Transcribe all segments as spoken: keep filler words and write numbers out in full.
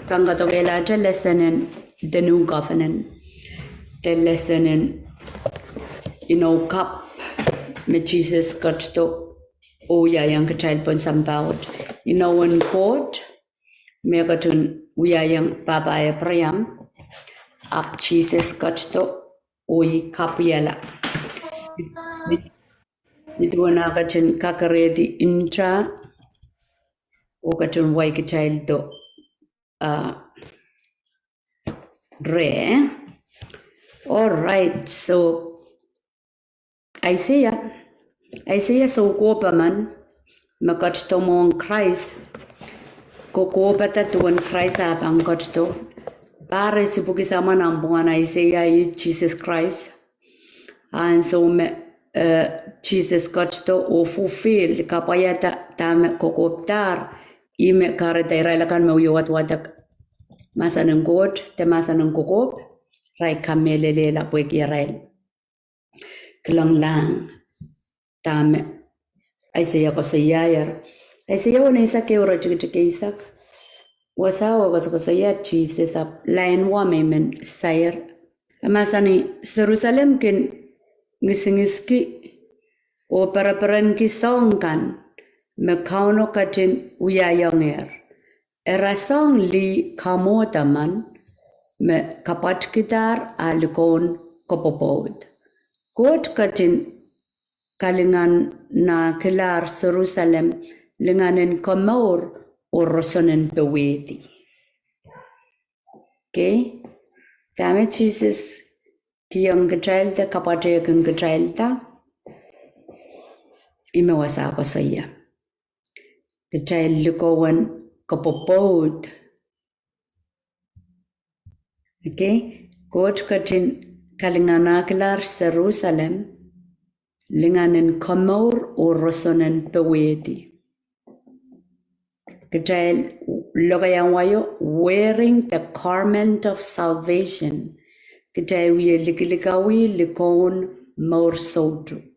pahn kadokehlahte lesson en the new covenant, the lesson en inou kapw me Sises ketido oh wiahiong kitail pohn sampah wet. Inou en Koht me ketin wiahiong pahpa Abraham, ahpw Sises ketido oh ih kapwaiala. Nin duwen ah ketin kakerehdi nta oh ketin wai kitaildo, uh, reh. All right, so Aiseia, Aiseia soukohp emen me ketido mwohn Krais, kokohpada duwen Krais ah pahn ketido. Pahr isi pwuki samwa nanpwungen Aiseia, ih Sises Krais. Ansou me, eh, Sises ketido oh fulfill, kapwaiada dahme kokohpdahr, ih me kahrehda irail akan me wie wadwadek mahsen en Koht de mahsen en kokohp, irail kamehlelehla pwehki irail kilanglahng dahme Aiseia koasoiaier. Aiseia weneisek ehu, iretikitik eisek. Wasao koasokoasoia Sises, ahpw lain wa me I men sair. E mahsanih, Serusalem kin ngisingiski oh pereperenki soahng kan me Kauno ketin wiahiongehr. E rasehng lih kamwohd emen me kapwatkidahr ah likoun kopwopwoud. Koht ketin kalinganahkilahr Serusalem lingan en komour oh roson en powehdi. Okay? Dahme Sises kihong kitailda, kapwatehkin kitailda, ih me wasa koasoia. Kitail likoun kopwopwoud. Okay? Koht ketin kalinganahkilahr Serusalem lingan en komour oh roson en powehdi. Kitail lokaiahn wai o, wearing the garment of salvation. Kitail wie likilikawih likoun mour soutuk.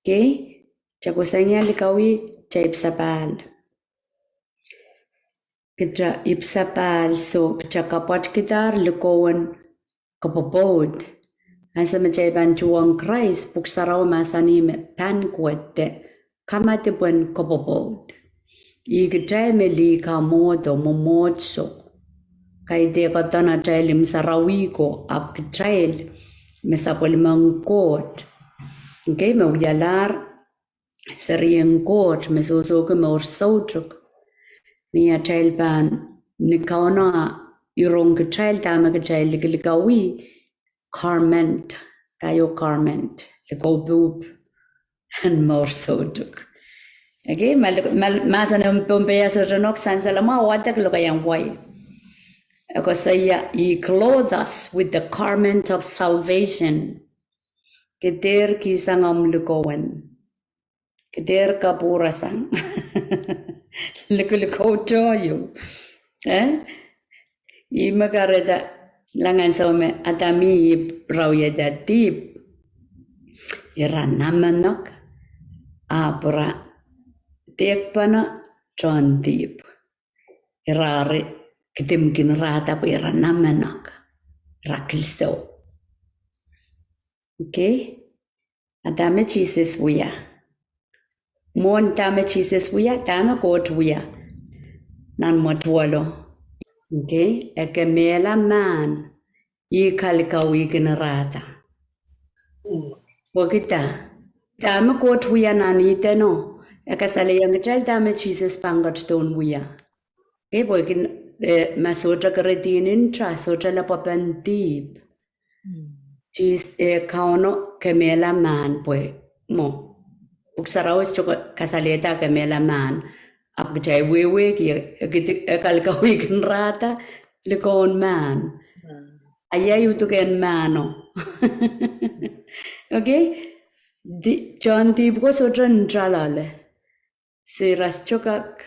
Okay? Kitail kohsang ie likawih, kitail ipwsapahl. Kitail ipwsapahl, so kitail kapwatkidahr likoun kopwopwoud. Ansou me kitail pahn tuhwong Krais, Pwuhk Sarawi mahsanih me banquet, kamadipwen kopwopwoud. Ih kitail me lih kamwohdo, mwomwohdiso. Kaidehk kohdohn atail imw sarawi ko, ahpw kitail me sapwellimen Koht. Okay, me wialahr serien Koht me sohsohki mour soutuk. Ni atail pahn, ni Kauno irohng kitail dahme kitail likilikawih, garment, kaio garment, likoupuhp en mour soutuk. Okay, ma, ma, mahsen en Pohnpei sohte nohk, sansal mwahu wadek lokaiahn wai. E koasoia, He clothed us with the garment of salvation. Ke dehr kihsang omw likouen. Ke dehr kapwurasang likilikouto ieu. Eh? Ih me kahrehda, lang ansou me Adam oh Ihp rawiada dihp, ira namenek, ahpw ira tehkpene tohn dihp. Ira eri kidimkin rahda pwe ira namenek, ira kilsou. Okay? A dahme Sises wia? Mwohn dahme Sises wia, dahme Koht wia nan mwetuwelo? Okay? E kemehla mahn, ih kalikawihkin rahda. Pwehki dah? Dahme Koht wia nan Ideno, e kasalehiong kitail dahme Sises pahn ketidohn wia. Okay, pwehki, eh, ma sohte kerediong nta, sohte lapwepen dihp, Sis, eh, Kauno kemehla mahn pwe mwo. Pwuhk Sarawi sohte kasalehda kemehla mahn. Ahpw kitail wehwehki, eh, kidi, eh, kalikawihkin rahda likoun mahn. A ia uhdahn mahno? Okay? Di, tohn dihp ko sohte nta loale. Se ira sohte kak.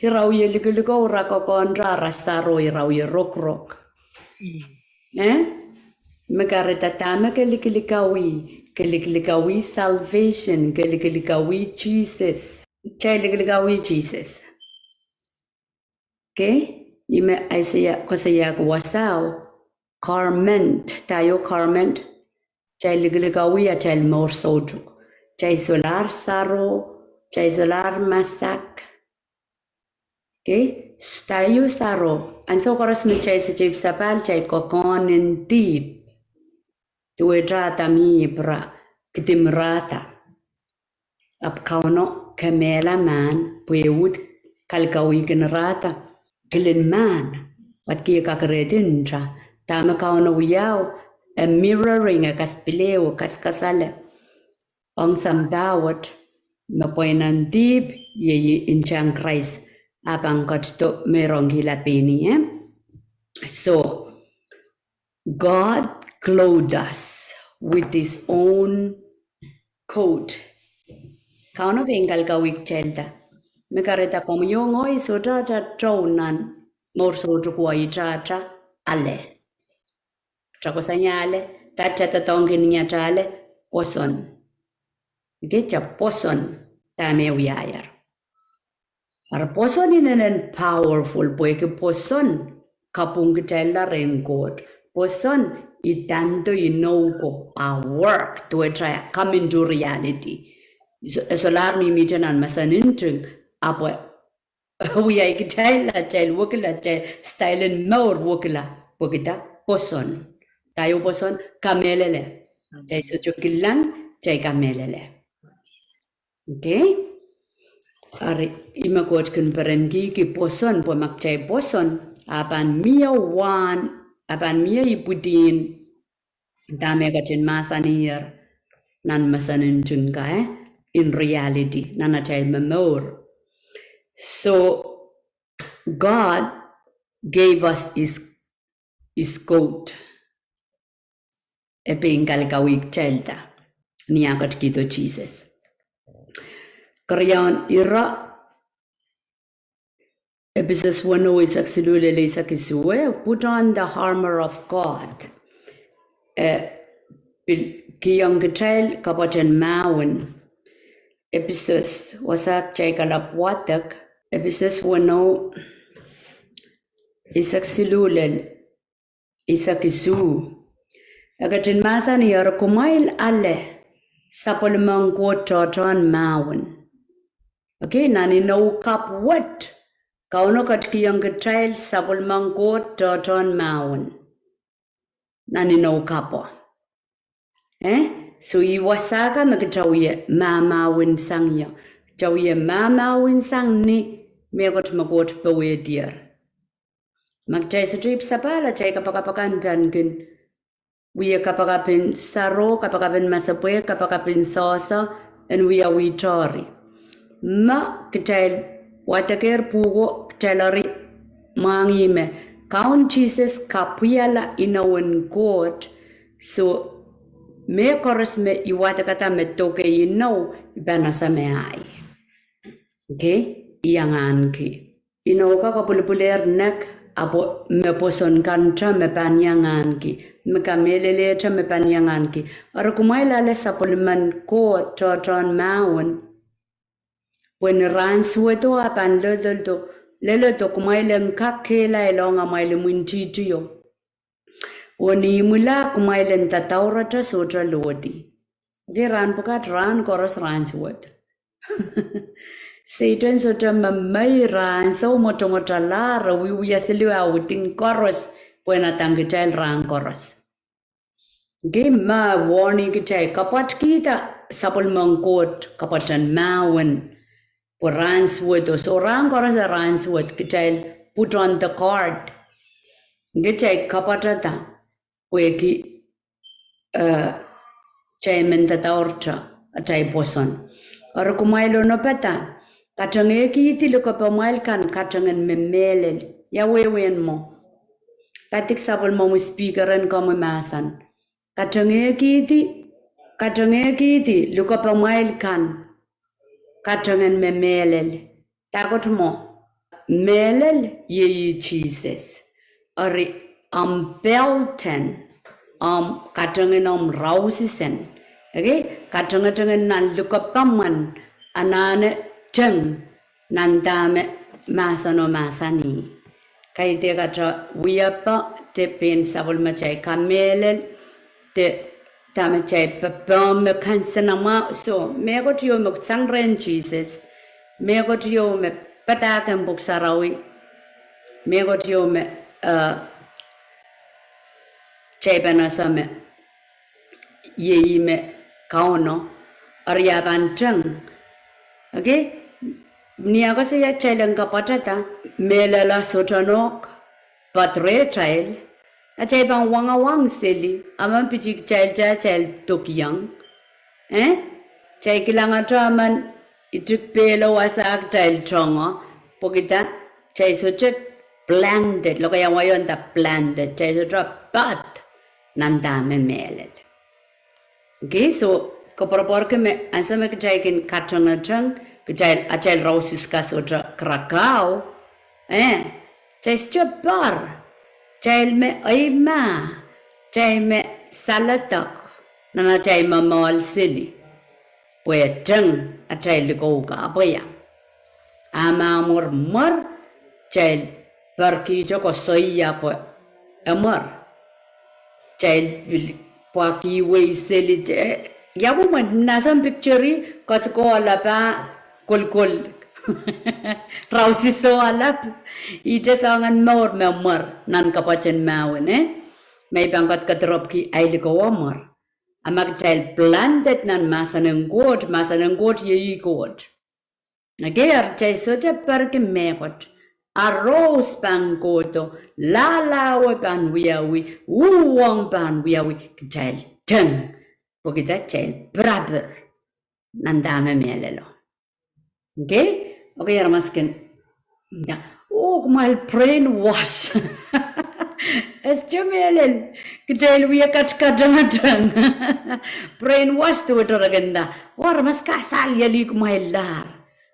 Ira wie likilikou, ira kokohn nta, ira saro, ira wie rokorok. Eh? Me kahrehda dahme ke likilikawih, ke likilikawih salvation, ke likilikawih Sises. Kitail likilikawih Sises. Okay, ih me Isaiah koasoiahki wasao, garment, daio garment, kitail likilikawih atail mour soutuk. Kitail solahr saro, kitail solahr masak. Okay, daio saro, ansou koaros me kitail sohte ipwsapahl, kitail kokohn en dihp. Duwehte Adam, Ihp, ra kidimwirahda. Ahpw Kauno kemehla mahn pwe e uhd kalikawikin irahda. Kilin mahn, pwe kitail kak kakerehdi nta. Dahme Kauno wiahu, e mirroring, e kaspil ehu, kaskasale ong sampah wet, me pweinen dihp, iei ntahn Krais, a pahn ketido meirongkihla pein ih, eh? So, God clothed us with his own coat. Kauno pein kalikawi kitailda. Me kahrehda komwi oh ngehi sohte ata tohn nan mour soutuk, wa ita ata ale. Ita koasoia ale, ita doadoahngki ni ata ale, pwoson. Ita pwoson, dahme wiahier. Eri pwoson inenen powerful, pwehki pwoson kapwung kitailla rehn Koht. Pwoson idando inou ko, a work, duwehte come into reality. So, e solahr mihmihte nan mahsen nting, ahpw e wia kitail, atail wekila, atail style en mour wekila, pwehki dah? Pwoson. Daio pwoson? Kamehlele. Kitail sohte kilang, kitail kamehlele. Okay? Eri, ih me Koht kin perenkihki pwoson, pwe ma kitail pwoson, a pahn mie wahn, a pahn mie ipwidihn, dahme e ketin mahsaniher nan mahsen nting ka, eh? In reality, nan atail momour. So, God gave us his, his coat. E pein kalikawi kitailda ni ah ketikihdo Sises. Keriaun ire, Episos weneu, eisek siluh lel eisek isuh, put on the armor of God. E pil kihong kitail kapwat en mahwen. Episos, wasa kitail kalap wadek, Episos weneu, eisek siluh lel eisek isuh. E ketin mahsanih, eri kumwail ale sapwellimen Koht tohtohn mahwen. Okay, nan inou kapw wet, Kauno ketikihong kitail sapwellimen Koht tohtohn mahwen. Nan inou kapw. Eh? So, ih wasa ka me kitail wie mahmahwen sang ie. Kitail wie mahmahwen sang ni mehkot me Koht powehdier. Ma kitail sohte ipwsapahl, atail kapakap akan pahn kin wie kapakap en saro, kapakap en masepwehk, kapakap en sohso, en wiawi tohri. Ma kitail wadekehr pwuhko, kitail eri mwahngih me Kaun Sises kapwaiala inou en Koht, so mehkoaros me I wadekada me doke inou, I pahn ese me ahi. Okay? I angahnki. Inou ka kapwilipwilehr nek, ahpw me pwoson kante me pahn iangahnki, me kamehlelehte me pahn iangahnki. Eri kumwail ale sapwellimen Koht tohtohn mahwen, pwe ni rahn suwedo a pahn leledo, leledo kumwail en kak kehlail ong amwail imwintihtio. Oh ni imwilah kumwail en dadaurete sohte lohdi. Okay, rahn pwukat, rahn koaros, rahn suwed. Sehdan sohte me mei rahn sou mwotomwotala, re wiewia siliwa within koaros, pwe e adahng kitail rahn koaros. Okay, me warning kitail, kapwatkihda sapwellimen Koht kapwat en mahwen, pwe rahn suwedo, so rahn koaros, rahn suwed, kitail put on the guard. Kitail kapwatada, pwehki, eh, kitail men dadaurete atail pwoson. Eri kumwail onopada, katengehkihdi lokapamwail kan katengen me mehlel. Ia wehwehn mwo? Padik sapwellimomwi, speaker en komwi mahsen. Katengehkihdi, katengehkihdi lokapamwail kan katengen me mehlel. Dahkot mwo? Mehlel iei Sises. Eri omw pelten, omw katengen, omw rausisen. Okay? Katengetengen nan lokapamwen anahne teng nan dahme mahseno mahsanih. kaidehk atail wiepe, de pein sapwellimatail kamehlel, de dahme kitail pepehm me kansenamwahu. So, mehkot ieu me sang rehn Sises, mehkot ieu me padahk en Pwuhk Sarawi, mehkot ieu me, eh, kitail pahn ese me iei me Kauno, eri e pahn teng. Okay? Ni ah koasoia kitail en kapwatehda, mehlel sohte nohk, pad rehtail, atail pahn wangawang seli, emen piti kitail, kitail, kitail dokiong. Eh? Kitail kilangete emen itik pehlo wasa kitail tongo, pwehki da, kitail sohte planted, lokaia wai o nda planted, kitail sohte pad nan dahme mehlel. Okay, so, koapworopworki me ansou me kitail kin katengeteng, kitail, atail rausis ka sohte kirakau, eh, kitail sohte par, kitail me eimah, kitail me saledek, nan atail momohl seli, pwe teng atail likou ka pwe ia. A ma mwermwer, kitail perkihte koasoia pwe e mwer. Kitail pil pwakihwei seli, eh, ia mwomwen, nan soun picture, koasokohla pah kolkol. Rausiso alap, ihte soangen mour me mwer, nan kapwatehn mahwen, eh. Me I pahn kadiroapwki ahi likou mwer. A ma kitail planted nan mahsen en Koht, mahsen en Koht iei Koht. Okay, eri kitail sohte perki mehkot. Arous pahn kohdo, lahlahwe pahn wiawi, uhwong pahn wiawi, kitail teng. Pwehki da kitail pirapir nan dahme mehlelo. Okay? Okay, aramas kin nda, oh, kumwail brainwash. E sohte mehlel, kitail wie katkatengeteng. Brainwash duwehte re kin nda, oh, aramas kasalieli kumwail lahr.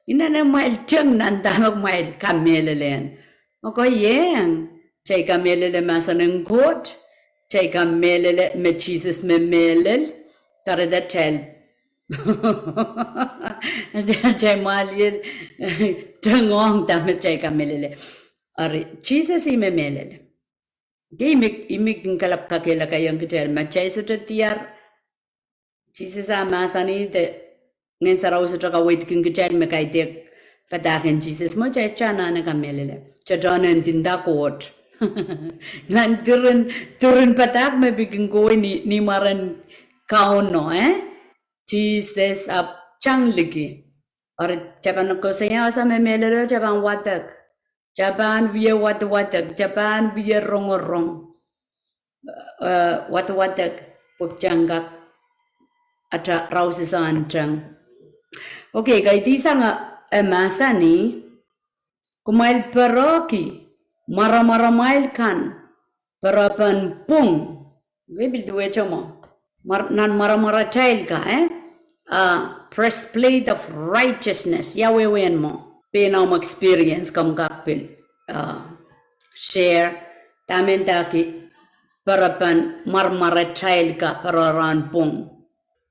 Inenen kumwail teng nan dahme kumwail kamehlelehng. Okay, iang, kitail kamehlele mahsen en Koht, kitail kamehlele me Sises me mehlel, kahrehda kitail kitail mwahliel, tengohng dahme kitail kamehlele. Eri, Sises ih me mehlel. Okay, I men, I men kin kalap kakehlakaiong kitail, ma kitail sohte diar, Sises ah mahsanih de Ngehn Sarawi sohte kaweidki kitail me kaidehk padahk en Sises mwo, kitail sohte anahne kamehlele. Kitail anahne ndinda Koht. Nan diren, diren padahk me pil kin kohwei ni, ni mwaren Kauno, eh? Sises ahpw tang liki. Eri kitail pahn koasoia, ahsa me mehlelo, kitail pahn wadek. Kitail pahn wie wadawadek, kitail pahn wie rongorong. Eh, wadawadek, pwe kitail en kak atail rausiso en teng. Okay, kaidehk sang e mahsanih, kumwail perehki mwaremwaremwail kan perepen pwung. Okay, pil duwehte mwo. Mwar-, nan mwaremwaratail ka, eh? Ah, breastplate of righteousness. Ia wehwehn mwo? Pein omw experience komw kak pil, ah, share. Dahme ndahki perepen mwaremwaratail ka perepen pwung?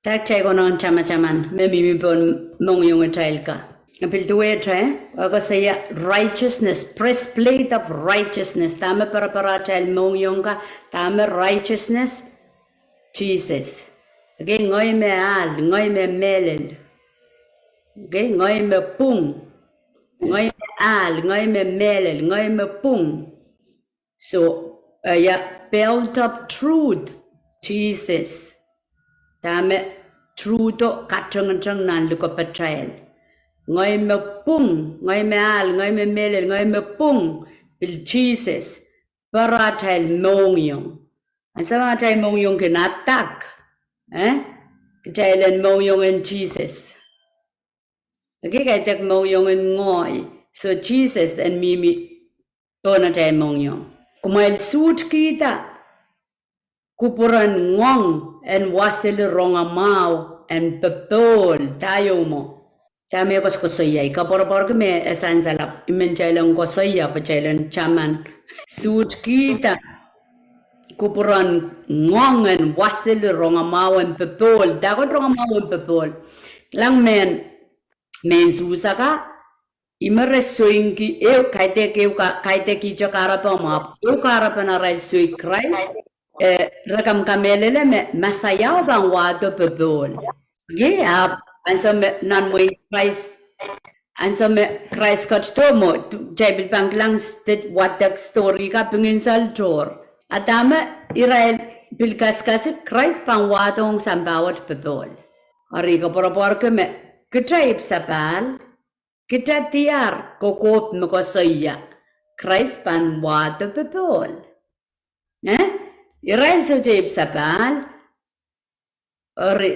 Dahme kitail konehng tamataman me mihmi pohn mohngiongeitail ka? Pil duwehte, e koasoia righteousness, breastplate of righteousness. Dahme pereperatail mohngionge ka, dahme righteousness? Sises. Okay, ngehi me ahl, ngehi me mehlel. Okay, ngehi me pwung. Ngehi me ahl, ngehi me mehlel, ngehi me pwung. So, eh, ia, belt of truth, Sises. Dahme truth o katengeteng nan likopatail. Ngehi me pwung, ngehi me ahl, ngehi me mehlel, ngehi me pwung, pil Sises. Perehtail mohngiong. Ansou me atail mohngiong kin adak, eh? Kitail en mohngiong en Sises. Okay, kaidehk mohngiong en ngehi. So Sises en mihmi pohn atail mohngiong. Kumwail sutkihda kupwuren ngoang en waseli rongamwahu en popohl, dah ieu mwo? Dahme koasokoasoia, I koapworopworki me e sansal ahpw I men kitail en koasoia pwe kitail en taman. Sutkihda kupwuren ngoang en waseli rongamwahu en popohl, dahkot rongamwahu en popohl? Kilang mehn, mehn Suhs akan, Ih me re soingki, ehu kaidehk, ehu ka-, kaidehk ihte kahrepe mwahu, ehu kahrepen arail soik Krais, eh, re kak kamehlele me Mesaiao pahn wahdo popohl. Ih ahpw ansou me nan mwehin Krais, ansou me Krais ketido mwo, kitail pil pahn kilang wadek story kaping en sal tohr. A dahme irail pil kasikasik, Krais pahn wahdo ong sampah wet popohl. Eri koapworopworki me kitail ipwsapahl, kitail diar kokohp me koasoia Krais pahn wahdo popohl. Eh? Irail sohte ipwsapahl, eri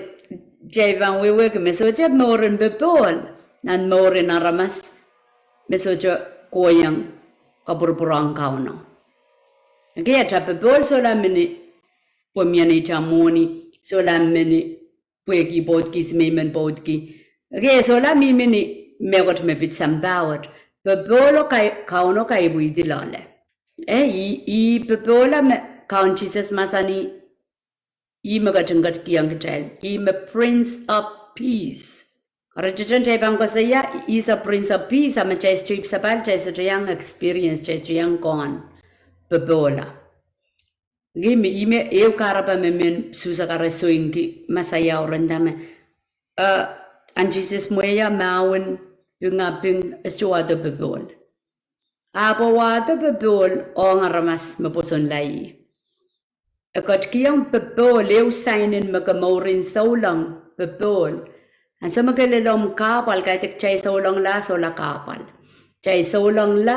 kitail pahn wehwehki me sohte mouren popohl nan mouren aramas me sohte kohieng kapwurpwurdohng Kauno. Ekei atail popohl solahr mini pwe mie neitail mwohni, solahr mini pwehki pwoudki, se me I men pwoudki. Ekei solahr mihmi ni mehkot me pid sampah wet. Popohl o kai-, Kauno kaipwidi loale. Eh, ih, ih popohl me Kaun Sises mahsanih, ih me ketin ketikihong kitail, ih me Prince of Peace. Eri tehtehn kitail pahn koasoia, he's a Prince of Peace, a ma kitail sohte ipwsapahl, kitail sohte iang experience, kitail sohte iang kohn popohla. Ih me, ih me ehu kahrepe me mehn Suhs akan re soingki Mesaiao ren dahme, eh, ahn Sises mwehi, mahwen, pingaping, e sohte wahdo popohl. Ahpw e wahdo popohl ong aramas me pwosonla ih. E ketikihong popohl, ehu sainen me ke mouren souleng popohl. Ansou me ke lel omw kahpwal, kaidehk kitail soulengla, sohla kahpwal. Kitail soulengla,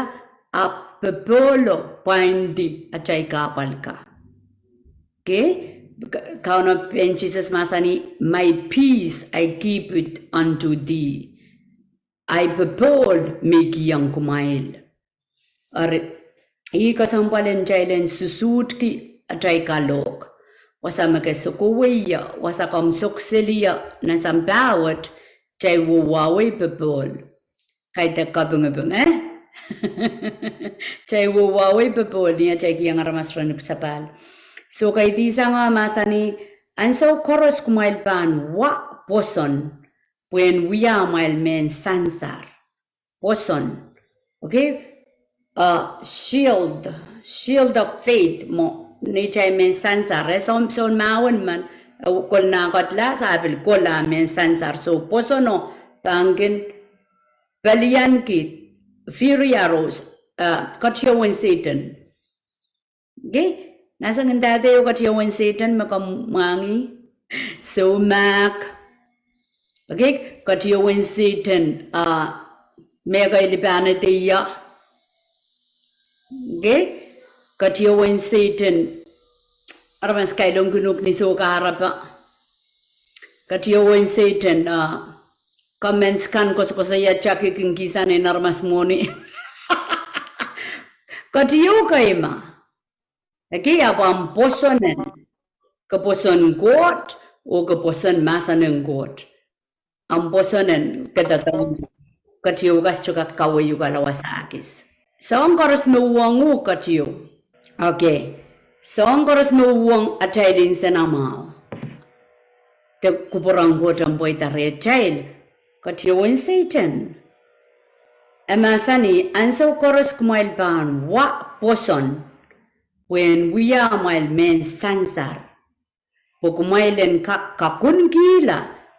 ahpw popohlo pwaindi atail kahpwal ka. Ekei, K-, Kauno pein Sises mahsanih, My peace I give it unto thee. Ahi popohl me I kihong kumwail. Eri, ih kesempwal en kitail en susuhki atail kalohk. Wasa me ke sokowei ie, wasa komw sokseli ie nan sampah wet, kitail wehwehwei popohl. Kaidehk kapingiping, eh? Kitail wehwehwei popohl ni atail kihong aramas ren ipwsapahl. Soh, kaidehk sang mahsanih, ansou koaros kumwail pahn wa pwoson, pwehn wia amwail mehn sansar. Pwoson. Ekei, uh, shield, shield of faith mwo, neitail mehn sansar. E soh, soh mahwen men, eh, kol nah ketla, sa pil kol ah mehn sansar. Soh, pwosono pahn kin pelianki fiery arrows, uh, ketieu en Sehdan. Ekei, nah sang ndahte ehu ketieu en Sehdan me komw mwahngih? Soumahk. Ekei, ketieu en Sehdan, ah, me ke lipehte ie. Ekei, ketieu en Sehdan, aramas kailongkin uhk ni soh kahrepe. Ketieu en Sehdan, ah, comments kan koasokoasoia kitail kin kihsang en aramas mwohni. Ketieu kei ma. Ekei, ahpw ahmw pwosonen, ke pwoson Koht, oh ke pwoson mahsen en Koht. Ahmw pwosonen, ke doadoahk, ketieu kak sohte kak kaweiukala wasa kis. Soahng koaros me uhwong uhk ketieu. Ekei. Soahng koaros me uhwong atail nsenamwahu, de kupwuren Koht en pweida rehtail, ketieu en Sehdan. E mahsanih, ansou koaros kumwail pahn wa pwoson, pwehn wia amwail mehn sansar. Pwe kumwail en kak kakunkihla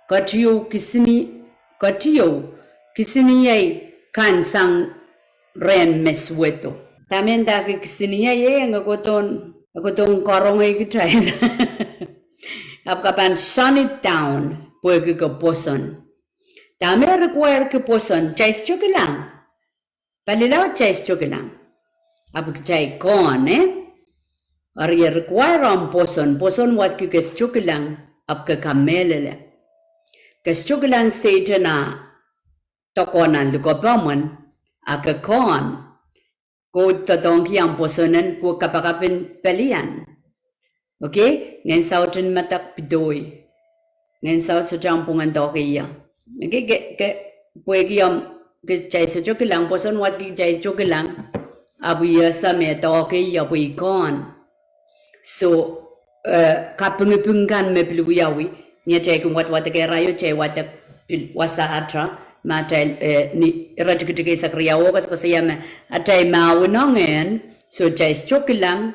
ketieu kisini, ketieu kisiniei kan sang rehn me suwedo. Dahme ndahki kisiniei, eh, nge kohdohn, kohdohn karonge kitail. Ahpw ke pahn shut it down, pwehki ke pwoson. Dahme require ki pwoson, kitail sohte kilang. Palilaud kitail sohte kilang. Ahpw kitail kohn, eh? Eri e require omw pwoson, pwoson wadki ke sohte kilang, ahpw ke kamehlele. Ke sohte kilang Sehdan ah doakohng nan likwepomwen, a ke kohn. Koht doadoahngki omw pwosonen, koh kapakap en pelian. Ekei, ngehn saut en medek pidoi. Ngehn saut sohte omw pwungen doahke ie. Ekei, ke, ke, pwehki omw, kitail sohte kilang, pwoson wadki kitail sohte kilang. Ahpw I ese me doahke ie pwe I kohn. Soh, eh, kapingiping kan me pil wiawi, ni atail kin wadwadek, irail atail wadek pil wasa ata, Ma atail, eh, ni iretikitik eisek riau o koasokoasoia me atail mahwin ong ehn, soh, kitail sohte kilang,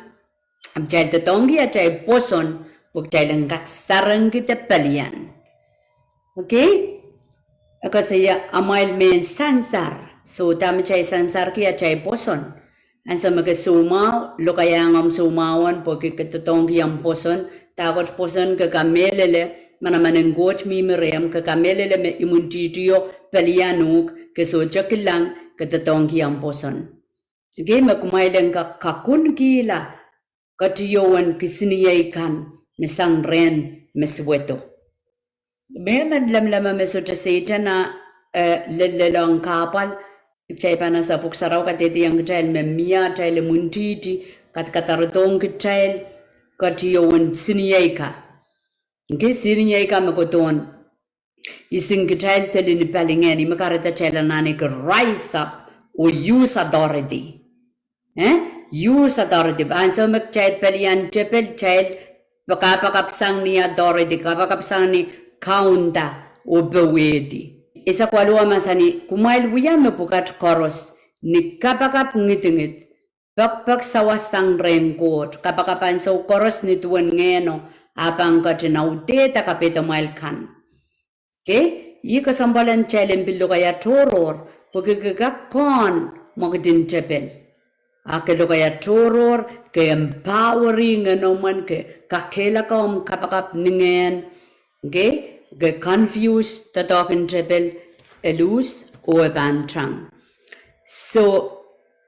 kitail doadoahngki atail pwoson, pwe kitail en kak sarengki de pelian. Okay? E koasoia amwail mehn sansar, soh, dahme kitail sansarki atail pwoson. Ansou me ke soumwahu, lokaiahng omw soumwahu en pwe ke, ke doadoahngki omw pwoson, dahkot pwoson ke kamehlele, manaman en Koht mihmi rehmw, ke kamehlele me imwintihtio pelian uhk, ke sohte kilang, ke doadoahngki omw pwoson. Okay, me kumwail en kak kakunkihla ketidohn kisiniei kan me sang rehn me suwedo. Me emen lamalam me sohte Sehdan ah, eh, lel, lel ong kahpwal, kitail pahn ese pwuhk sarawi kadehdehiong kitail me mie atail imwintihti, kadkadarodohng kitail ketidohn kisiniei ka. Okay, kisiniei ka me kohdohn ising kitail seli ni palingehn, ih me kahrehda kitail anahne ke rise up oh use authority. Eh? Use authority. Ansou me kitail pelian tepel, kitail kapakap sang ni authority, kapakap sang ni kaunda oh powehdi. Eisek waluh mahsanih, kumwail wia mepwukat koaros ni kapakap ngidingid, pekpek sawas sang rehn Koht, kapakap ansou koaros ni duwen Ngehno, ah pahn ketin audehda kapehdamwail kan. Okay? Ih kesempwal en kitail en pil lokaia tohrohr, pwe ke, ke kak kohn mwekid en tepel. Ah ke lokaia tohrohr, ke empowering Ngehnomwen, ke kakehlaka omw kapakap ni Ngehn. Okay? Ke confuse doadoahk en tepel, e luhs, oh e pahn tang. Soh,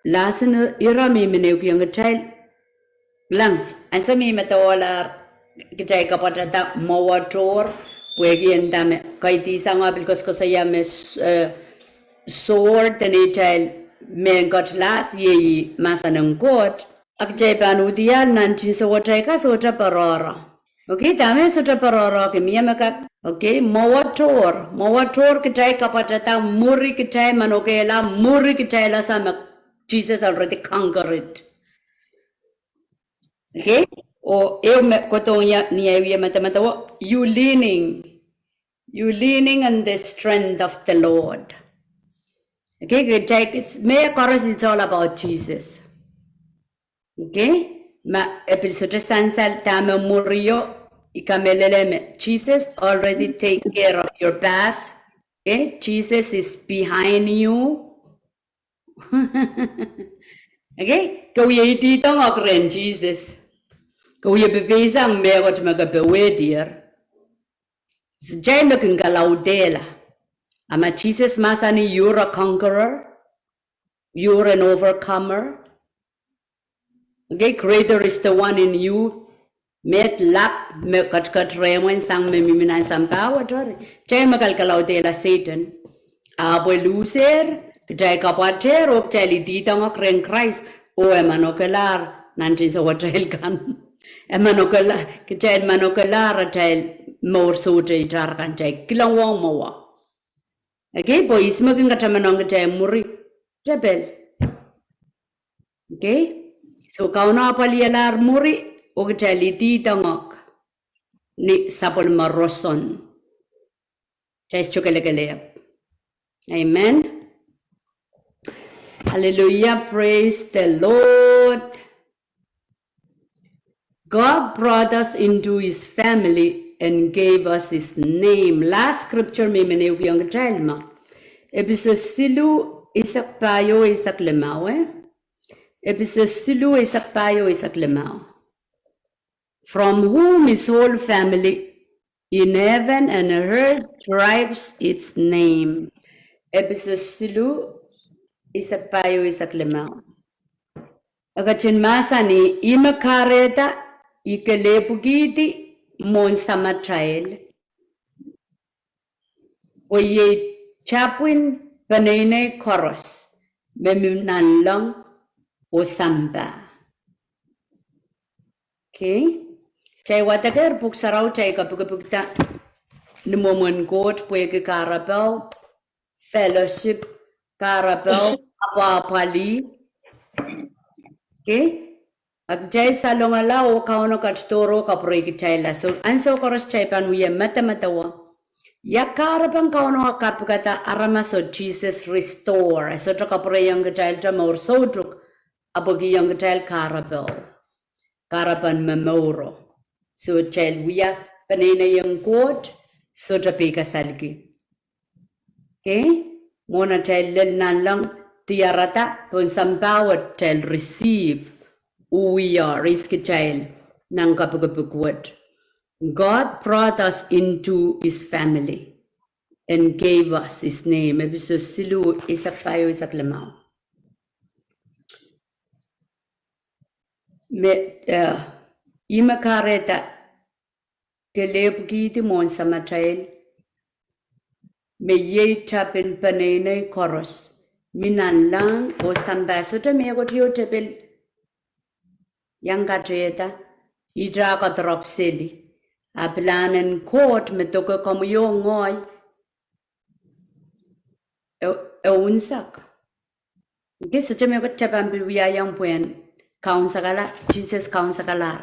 lasin ira me I men ehukihong kitail, kilang, ansou me I medewehlahr kitail kapwatehda mwowe tohr, pwehki e nda me kaidihsang, ah pil koasokoasoia me s-, eh, sword en atail mehn cutlass iei mahsen en Koht. A kitail pahn uhdiahl nan tinsowetail ka sohte poarohro. Okay, dahme sohte poarohrohki, mie me kak, okay, mwowe tohr, mwowe tohr kitail kapwatehda mwuri kitail manokehla, mwuri kitail ese me Jesus already conquered it. Okay? Oh ehu me kohdohng ie ni ahi wie medemedewe, you leaning, you leaning on the strength of the Lord. Okay, kitail, me koaros, it's all about Jesus. Okay? Ma e pil sohte sansal dahme mwurio, I kamehlele me Jesus already take care of your past. Okay? Jesus is behind you. Okay? Ke wie ididongok rehn Jesus. Ke wie pepeisang mehkot me ke powehdier. Kitail me kin kalaudehla. A ma Jesus mahsanih, you're a conqueror. You're an overcomer. Okay, greater is the one in you. Mehlel lap me ketiket rehmw en sang me mihmi nan sampah wet. Eri kitail me kalkalaudehla Sehdan. Ahpw e luhsehr, kitail kapwatehr oh kitail ididongok rehn Krais, oh e manokelahr nan tinsowetail kan. E manokela-, kitail manokelahr atail mour sohte itar kan, kitail kilang ong mwowe. Okay, pwe ihs me kin katamanohng kitail mwuri? Tepel. Okay? Soh, Kauno apwalialahr mwuri, oh kitail ididongok ni sapwellime roson. Kitail sohte kelekelehpw. Amen. Hallelujah, praise the Lord. God brought us into his family and gave us his name. Last scripture me I men ehukihong kitail me Episos siluh eisek pahieu eisek limau, eh? Episos siluh eisek pahieu eisek limau. From whom his whole family in heaven and earth derives its name. Episos siluh eisek pahieu eisek limau. E ketin mahsanih, ih me kahrehda I kelehpwikihdi mwohn samatail, pwe iei tapwin peneinei koaros me mi nanleng oh sampah. Okay? Kitail wadekehr pwuhk sarawi, kitail kapikipikda ni mwomwen Koht pwehki kahrepe, fellowship, kahrepe, apwahpwalih. Okay? A kitail salongala oh Kauno ketidohr oh kapwureikitailla. Soh, ansou koaros kitail pahn wie medemedewe, Ia kahrepen Kauno kapikada aramas oh Sises restore. E sohte kapwureiong kitail te mour soutuk, ahpw e kihong kitail kahrepe, kahrepen momouro. So kitail wia peneineien Koht, sohte peikasalki. Okay? Mwohn atail lel nanleng diarada pohn sampah wet kitail receive, oh wia, reis kitail nan kapikipik wet. God brought us into his family and gave us his name. Episos siluh, eisek pahieu, eisek limau. Me, eh, ih me kahrehda kelehpwikihdi mwohn Samatail, me iei tapin peneinei koaros, mi nanleng oh sampah. Sohte mehkot ieu tepil iang kahrehda, ihte e koadoarok seli. A pilahn en Koht me doke komwi oh ngehi, e, e unsek. Ke sohte mehkot te pahn pil wiahiong pwehn kaunsekala, Sises kaunsekahlahr.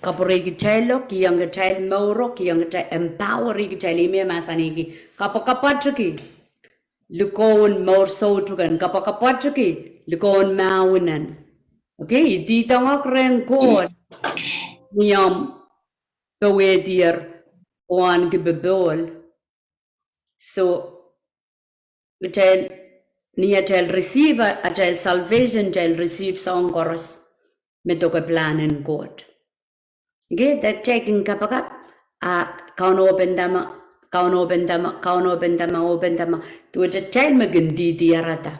Kapwurei kitail o, kihong kitail mouro, kihong kitail, empower kitail, ih me mahsanihki. Kapwakapwatiki likoun mour soutuken, kapwakapwatiki likoun mahwinen. Okay, ididong rehn Koht ni omw powehdier oh ahneki popohl. So, atail, ni atail receive atail salvation, atail receive soahng koaros me doke pilahn en Koht. Okay, that taking kapakap, a Kauno open dahme, Kauno open dahme, Kauno open dahme, open dahme, duwehte atail me kin didiarada.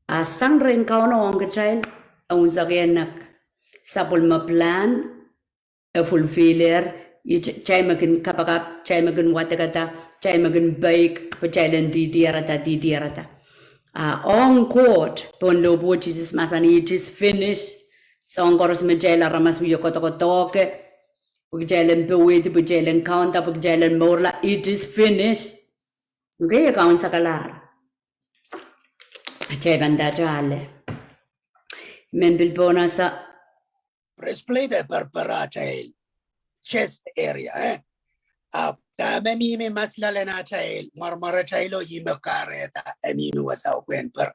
A sang rehn Kauno ong kitail, e unsek, e nek, sapwellime pilahn e fulfiller, it, kitail me kin kapakap, kitail me kin wadekada, kitail me kin peik, pwe kitail en didiarada, didiarada. A ong Koht, pohn lohpwuo Sises mahsanih, it is finished. Soahng koaros me kitail aramas wie kodokodohke, pwe kitail en powehdi, pwe kitail en kaunda, pwe kitail en mourla, it is finished. Okay, e kaunsekahlahr. Kitail pahn ndahte ale. Men pil pohn asa. Breastplate e perpera atail chest area, eh. Ahpw dahme mihmi maslal en atail, mwarmwaratail o, ih me kahrehda e mihmi wasao pwehn per.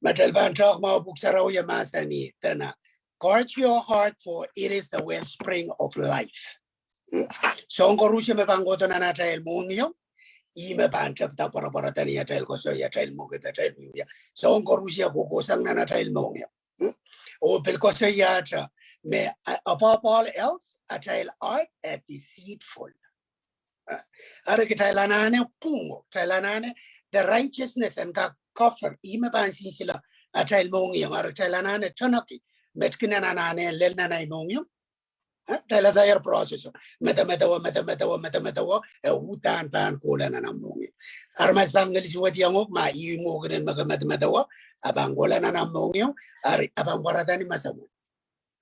Me kitail pahn talk mwahu, Pwuhk Sarawi e mahsanih, dene, guard your heart, for it is the wellspring of life. Hmm? Soahng koaros me pahn kohdo nan atail mohngiong, ih me pahn tepda pwarapwarada ni atail koasoi, atail mwekid, atail wiewia. Soahng koaros e kohkohsang nan atail mohngiong. Hmm? Oh pil koasoiahte me, uh, above all else, atail heart e deceitful. Uh, eri kitail anahne pwung, kitail anahne, the righteousness en kak cover, ih me pahn sinsile atail mohngiong, eri kitail anahne tonaki, me kitail anahne lel nan ahi mohngiong. Eh, kitail ese ahi process o. Medemedewe, medemedewe, medemedewe, e uhdahn pahn kohla nan omw mohngiong. Aramas pahn ngihl suwediong uhk ma ih mwekid en me ke medemedewe, a pahn kohla nan omw mohngiong, eri a pahn pwarada ni masamu.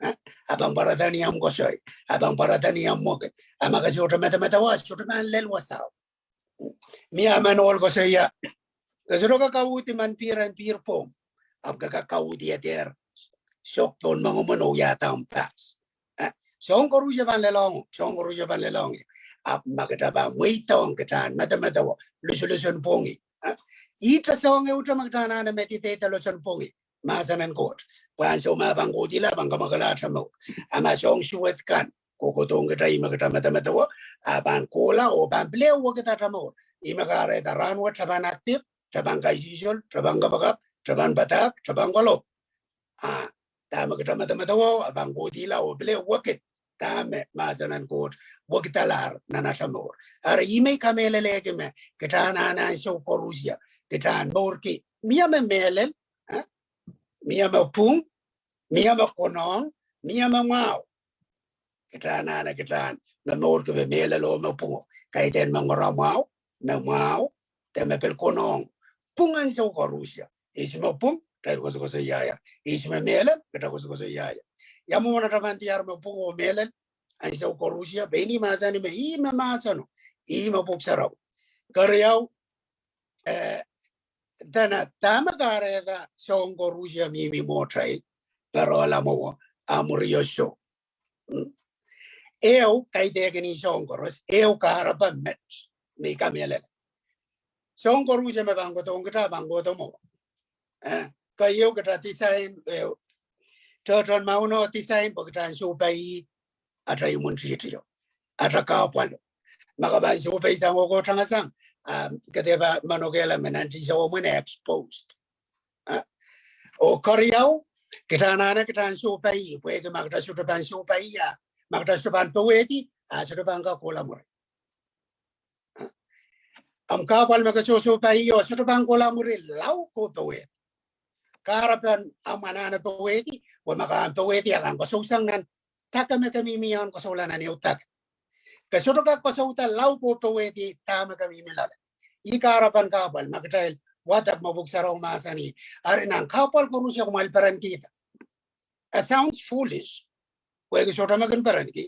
Eh, a pahn pwarada ni omw koasoi, a pahn pwarada ni omw mwekid. A ma ke sohte medemedewe, sohte pahn lel wasao. Mie emen ohl koasoia, ke sohte kak kauhdi men pihr en pihr pwong, ahpw ke kak kauhdi e dehr sok pohn moangomwen oh wiahda omw pahs. Eh, soahng koaros e pahn lelohng, soahng koaros e pahn lelohng. Ahpw ma kitail pahn mweidohng kitail en medemedewe, lusulus en pwongih. Eh, ihte soahng ehute me kitail anahne meditate loson pwongih mahsen en Koht. Pwe ansou me a pahn kohdihla, a pahn kamwakele atail mour. A ma soahng suwed kan kohkohdohng kitail, ih me kitail medemedewe, a pahn kohla oh pahn pil wekid atail mour. Ih me kahrehda rahnwet kitail pahn active, kitail pahn kaisihsol, kitail pahn kapakap, kitail pahn padahk, kitail pahn kolok. A dahme kitail medemedewe, a pahn kohdihla oh pil wekid dahme mahsen en Koht wekidalahr nan atail mour. Eri ih me I kamehlelehki me kitail anahne ansou koaros, kitail en mourki. Mie me mehlel, eh? Mie me pwung, mie me konehng, mie me mwahu. Kitail anahne kitail en momourki me mehlel oh me pwung o. Kaidehn me ngora mwahu, me mwahu, de me pil konehng. Pwung ansou koaros. Ihs me pwung, kitail koasokoasoiahia. Ihs me mehlel, kitail koasokoasoiahia. Ia mwomwen atail pahn diar me pwung oh mehlel ansou koaros? Pein I mahsanih me ih me mahsen o, ih me Pwuhk Sarawi. Keriau, eh, dene dahme kahrehda soahng koaros mihmi mwohtail, pere, lamwo, a mwuri oh soh. Hmm. Ehu, kaidehkin soahng koaros, ehu kahrepe met. me I kamehlele. Soahng koaros me pahn kohdohng kita pahn kohdo mwo. Eh, keieu kita design, eh, tohtohn mwahu no design pwe kita en sohpai atail imwintihti o, atail kahpwalo. Ma ke pahn sohpai sang oh ke tangasang, ah, ke dehr pahn manokehla me nan dihsewomwen e exposed. Ah, oh keriau, kita anahne kita en sohpai, pwehki ma kita sohte pahn sohpai, ah, ma kita sohte pahn powehdi, ah, sohte pahn kak kohla mwuri. Ahmw kahpwal me ke sohsohpai o, sohte pahn kohla mwuri lao ke powehdi. Kahrepen ahmw anahne powehdi, pwe ma ke pahn powehdi, a ke en koasoia sang nan dake me ke mihmi o, koasoia nan ehu dake. Ke sohte kak koasoia lao ke powehdi dahme ke mihmi loale. Ih kahrepen kahpwal me kitail wadek me Pwuhk Sarawi mahsanih. Eri nan kahpwal koaros me kumwail perenkihda. It sounds foolish. Pwehki sohte me kin perenki.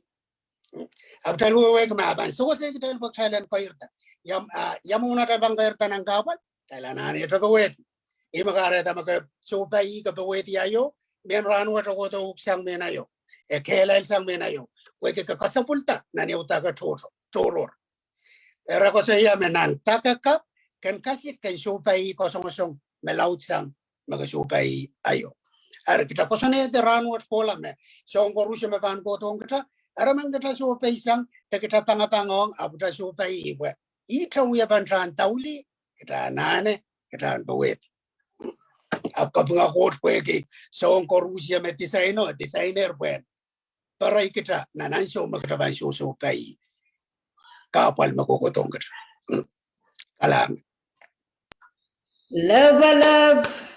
Ahpw kitail wehwehki me e pahn sewese kitail pwe kitail en keirda. Ia, ah, ia mwomwen atail pahn keirda nan kahpwal, kitail anahne powehdi. Ih me kahrehda ma ke sohpai ke powehdi aio, mehn rahnwet e kohdo uhk sang mehn aio. E kehlail sang mehn aio. Pwehki ke kesepwilda nan ehu dake tohrohr. Eri koasoia me nan dake kapw, ken kasik ken sohpai kasongosong me laud sang me ke sohpai aio. Eri kita koasoanehdi rahnwet kohla me soahng koaros me pahn kohdohng kita, eri men kita sohpai sang, de kita pangapangohng, ahpw kita sohpai pwe ihte wiepen kita en daulih, kita anahne, kita en powehdi. Ahpw kapinga Koht pwehki soahng koaros me design o, designer pwehn perei kita nan ansou me kita pahn sohsohpai kahpwal me kohkohdohng kita. Kalahngan. Lapalap.